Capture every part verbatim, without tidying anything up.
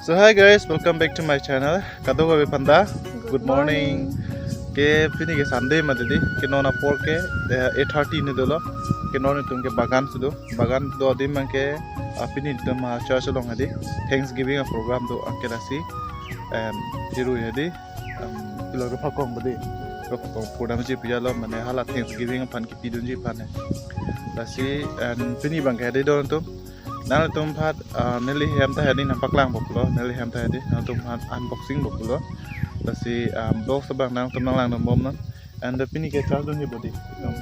So hi guys, welcome back to my channel. Kadokave aphanta, good morning. Ke pini ke Sunday mati di, ke non apor ke eh, eight thirty ni dolo. Ke non itum ke bagan si do, bagan do adim abang ke ah, pini itum ah, church along hadi Thanksgiving a program do anke lasi em Hirui hadi em pilo Ruphakong badi, Ruphakong pudamji pijalo, mane hala Thanksgiving aphan kipidunji aphan he. Lasi em pini abang ke hadi don itum. Nangtum aphan ah, neli hem ta hadi nangpaklang boklo, neli hem ta hadi nangtum aphan unboxing boklo. Lasi ah, box abang nangtum nanglang dambom non. And pini ke charge dunji bodi. Um,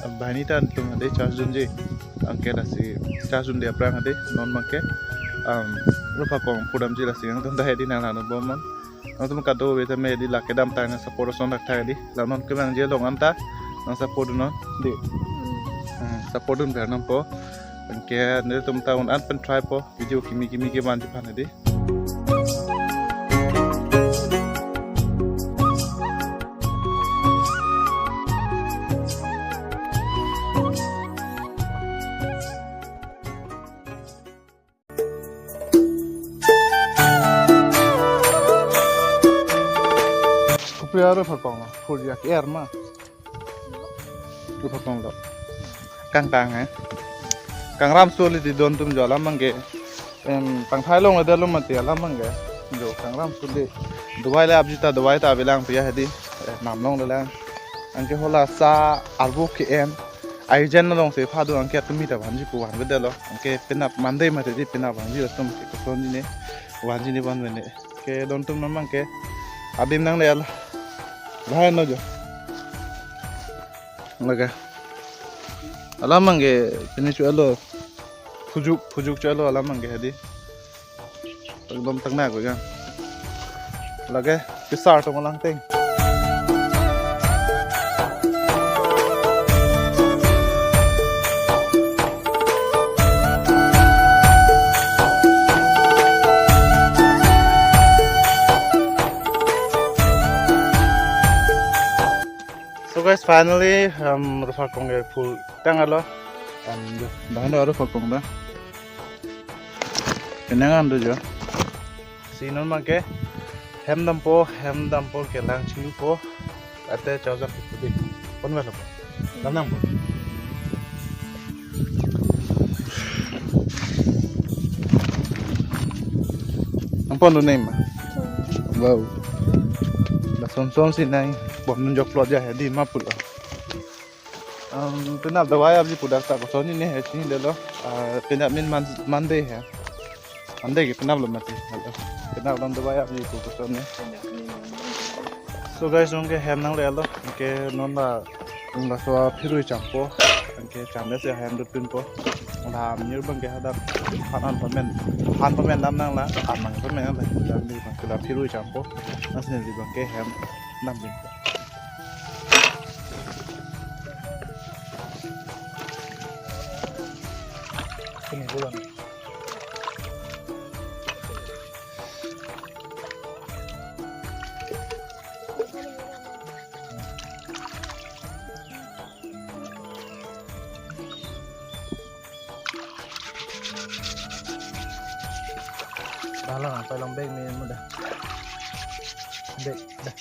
ah, banghini ta nangtum hadi charge dunji. Anke lasi charge dunde aphrang hadi non abang ke um, Ruphakong pudamji, lasi nangtum ta hadi nanglang dambom non. Nangtum kadokave tame hadi lake dam tang nang support ason rak tha hadi. La non kevangji along anta nang support dun non di. Hmm, support dunver nangpo. Anke nelitum ta un-an pen try po video kimi kimi kevanji aphan hadi. Kopi aro Ruphakong lo, phurjak er ma. Ruphakong lo. Kangtang he. Kangram suli di don atum jo alam abang ke. Em, tangthai along le dalo mati alam abang ke. Jo kangram suli. Dawai le apji ta dawai ta avelang piya hadi. Eh, namlong le lang. Anke hala sa arvo ke em. Aijen along si phado anke tumi ta vanji pu vanvedetlo. Anke penap Monday mati di penap vanji atum ke kosonji ne. Vanji ne vanve ne. Ke don atum namang ke adim nang le al. Lahai no jo. Lake. Alam abang ke pini chu alo. Phujuk, phujuk chu alo alam abang ke hadi. Ekdom tangna ko ya. Lake, pisar to malang ting. So guys, finally, um, Ruphakong ke phul tanglo. Um, dah dah Ruphakong dah. Penang an do jo. Si non abang ke hem dampo, hem dampo kelang chingpo. Ate chojak pu di. Pon velo. Dam nangpo. Nangpon dun nang ma. Wow. Lason son si nang pon dun joklo ja hadi ma pulo. Um, penap dawai apji pu dak ta kosonji ne he chinidetlo. Ah, penap min man, Monday he. Monday ke penap lo mati. Penap lo dawai apji pu koson ne. So guys, anke hem nang le alo. Anke non la, non laso Hirui champo. Anke cham le si hem dut pinpo. La mir abang ke hadak han an pamen. Han pamen dam nang la. An nang pamen la. Dam di abang ke la Hirui champo. Nasi neli abang ke hem dam pinpo. Sini dulu nih. Dah lang, apa lang bag ni muda. Bag, dah.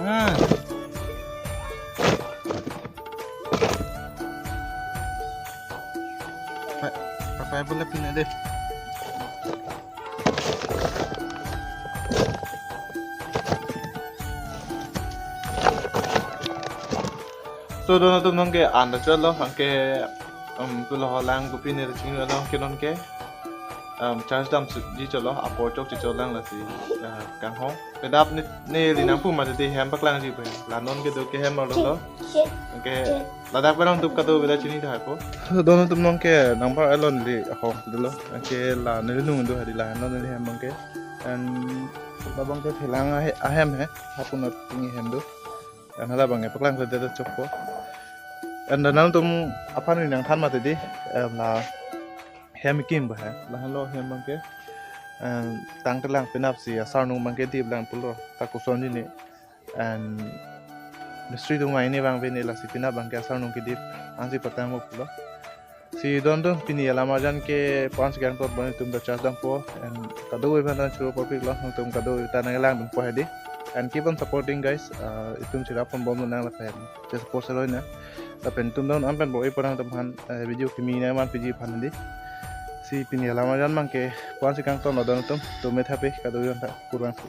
Ah. Papai, papai boleh pindah deh. So, don atum, non ke an ta chotlo, anke, um, pulo ho lang kopi ne chinglo, anke non ke, um, church damji chotlo, apor chokche chotlo lang lasi, uh, kanghon. Penap ne, neli nangpu mati hem paklangji pu. La non ke do ke hem arlo lo. Anke ladak pen nangtum kadokave ta chini tha ko. So, don atum, non ke nangpar alon le ahong dolo. Anke la neli nung do hadi la non neli hem abang ke. And labang ke thelang ahe-, ahem he. Hapun atum hem do. And hala abangke paklang kle det chokpo. And nangtum aphan nangthan mati di, em, la hem kim ba he. Lahenlo hem abangke, em, tangtelang penap si asarnung abangke diplang pulo. Ta kosonji ne. And mistri atum aini abang pini lasi penap abangke asarnung kedip ansi patangpo pulo. Si don atum, pini alam arjan ke puan si kangton bon itum ta charge dampo, and kadokave aphan ta choro parpiklo, nangtum kadokave ta nangkelangdunpo hedi. And keep on supporting, guys. Uh, itum chirap ponbom nang lapen che-support si loi nang. Lapen itum don an pen bor-i pon nangtum aphan, eh, video kimi nangman piji aphan hedi. Si pini alam arjan abangke puan si kangtonlo don atum, tum me thapi kadokave aphan ta kurvangthu.